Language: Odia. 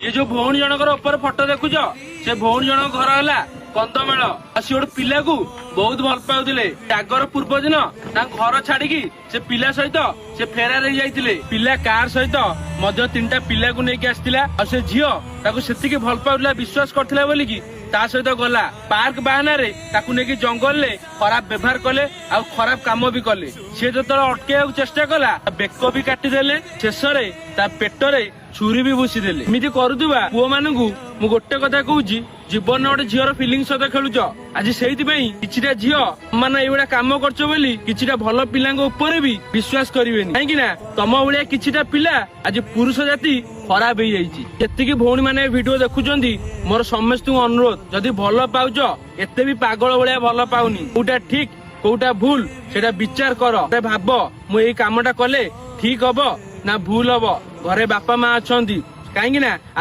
ଏ ଯୋଉ ଭଉଣୀ ଜଣଙ୍କର ଉପରେ ଫଟୋ ଦେଖୁଛ, ସେ ଭଉଣୀ ଜଣଙ୍କ ଘର ହେଲା କନ୍ଧମାଳ। ଆଉ ସେ ଗୋଟେ ପିଲାକୁ ବହୁତ ଭଲ ପାଉଥିଲେ। ଜାଗର ପୂର୍ବ ଦିନ ତାଙ୍କ ଘର ଛାଡିକି ସେ ପିଲା ସହିତ ସେ ଫେରାର ହେଇଯାଇଥିଲେ। ପିଲା କାର ସହିତ ମଧ୍ୟ ତିନିଟା ପିଲାକୁ ନେଇକି ଆସିଥିଲା। ଆଉ ସେ ଝିଅ ତାକୁ ସେତିକି ଭଲ ପାଉଥିଲା, ବିଶ୍ୱାସ କରିଥିଲା ବୋଲିକି ତା ସହିତ ଗଲା। ପାର୍କ ବାହାନାରେ ତାକୁ ନେଇକି ଜଙ୍ଗଲରେ ଖରାପ ବ୍ୟବହାର କଲେ ଆଉ ଖରାପ କାମ ବି କଲେ। ସିଏ ଯେତେବେଳେ ଅଟକେଇବାକୁ ଚେଷ୍ଟା କଲା, ତା ବେକ ବି କାଟିଦେଲେ, ଶେଷରେ ତା ପେଟରେ ଛୁରୀ ବି ଭୁସିଦେଲେ। ଏମିତି କରୁଥିବା ପୁଅ ମାନଙ୍କୁ ମୁଁ ଗୋଟେ କଥା କହୁଛି, ଜୀବନରେ ଗୋଟେ ଝିଅର ଫିଲିଙ୍ଗ ସହିତ ଖେଳୁଛ ଆଜି। ସେଇଥିପାଇଁ କିଛିଟା ଝିଅ ମାନେ ଏଇଭଳିଆ କାମ କରୁଛ ବୋଲି କିଛିଟା ଭଲ ପିଲାଙ୍କ ଉପରେ ବି ବିଶ୍ୱାସ କରିବେନି। କାହିଁକି ନା ତମ ଭଳିଆ କିଛିଟା ପିଲା ଆଜି ପୁରୁଷ ଜାତି ଖରାପ ହେଇଯାଇଛି। ଯେତିକି ଭଉଣୀ ମାନେ ଭିଡିଓ ଦେଖୁଛନ୍ତି, ମୋର ସମସ୍ତଙ୍କୁ ଅନୁରୋଧ, ଯଦି ଭଲ ପାଉଛ, ଏତେ ବି ପାଗଳ ଭଳିଆ ଭଲ ପାଉନି। କୋଉଟା ଠିକ, କୋଉଟା ଭୁଲ, ସେଇଟା ବିଚାର କର। ଭାବ, ମୁଁ ଏଇ କାମଟା କଲେ ଠିକ ହବ ନା ଭୁଲ ହବ? ଘରେ ବାପା ମା ଅଛନ୍ତି। କାହିଁକି ନା